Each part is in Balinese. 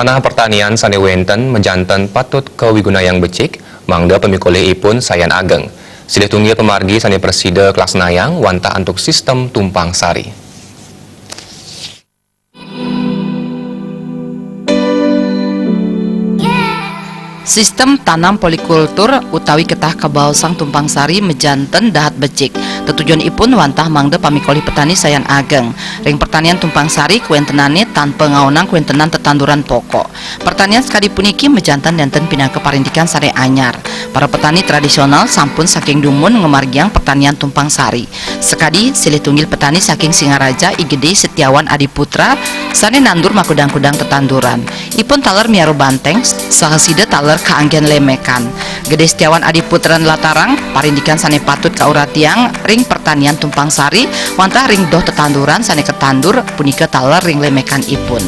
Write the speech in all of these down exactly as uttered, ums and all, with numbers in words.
Tanah pertanian sane wenten mejanten patut kawigunayang becik, mangda pamikolihipun sayan ageng. Silih tunggil pamargi sane prasida kalaksanayang wantah antuk sistem tumpang sari. Sistem tanam polikultur utawi ketah kabaosang tumpang sari mejanten dahat becik. Tetujonipun wantah mangda pamikolih petani sayan ageng. Ring pertanian tumpang sari kawentenane tanpa ngaonang kawentenan tetanduran pokok. Pertanian sakadi puniki mejanten nenten pinaka parindikan sane anyar. Para petani tradisional sampun saking dumun ngamargiang pertanian tumpang sari. Sakadi silih tunggil petani saking Singaraja, I Gede Setiawan Adiputra, sane nandur makudang-kudang tetanduran. Ipun taler miara banteng, saha sida taler kaanggen lemekan. Gede Setiawan Adiputra nlatarang parindikan sane patut kauratiang ring pertanian tumpang sari, wantah ring doh tetanduran sane katandur punika taler ring lemekanipun.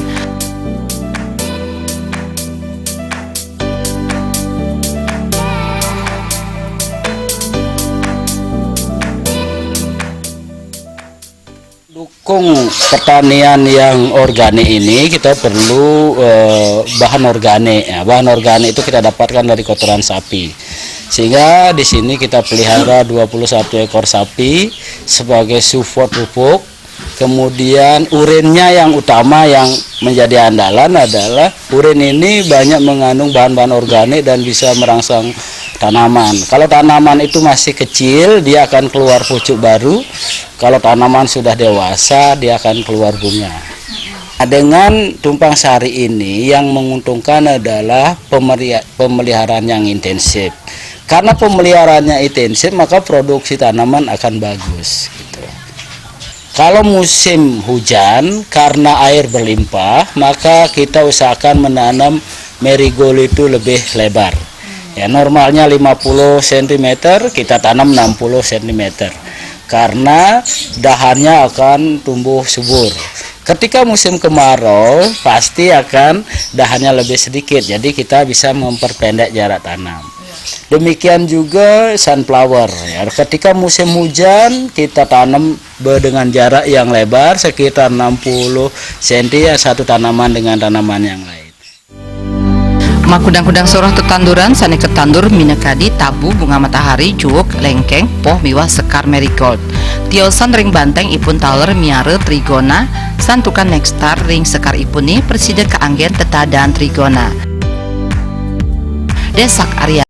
Dukung pertanian yang organik ini, kita perlu eh, bahan organik. Ya, bahan organik itu kita dapatkan dari kotoran sapi. Sehingga di sini kita pelihara dua puluh satu ekor sapi sebagai support pupuk. Kemudian urinnya yang utama yang menjadi andalan adalah urin ini banyak mengandung bahan-bahan organik dan bisa merangsang tanaman. Kalau tanaman itu masih kecil, dia akan keluar pucuk baru. Kalau tanaman sudah dewasa, dia akan keluar bunga. Nah, dengan tumpang sari ini yang menguntungkan adalah pemeria- pemeliharaan yang intensif. Karena pemeliharaannya intensif, maka produksi tanaman akan bagus. Gitu. Kalau musim hujan, karena air berlimpah, maka kita usahakan menanam marigold itu lebih lebar. Ya, normalnya lima puluh sentimeter, kita tanam enam puluh sentimeter. Karena dahannya akan tumbuh subur. Ketika musim kemarau, pasti akan dahannya lebih sedikit, jadi kita bisa memperpendek jarak tanam. Demikian juga sunflower. Ya, ketika musim hujan, kita tanam be- dengan jarak yang lebar, sekitar enam puluh senti, ya, satu tanaman dengan tanaman yang lain. Makudang-kudang soroh tetanduran sane katandur minakadi tabu, bunga matahari, juuk, lengkeng, poh miwah sekar marigold. Tiosan ring banteng ipun taler miara trigona, santukan nekstar ring sekaripune prasida kaanggen tetadaan trigona. Desak Arya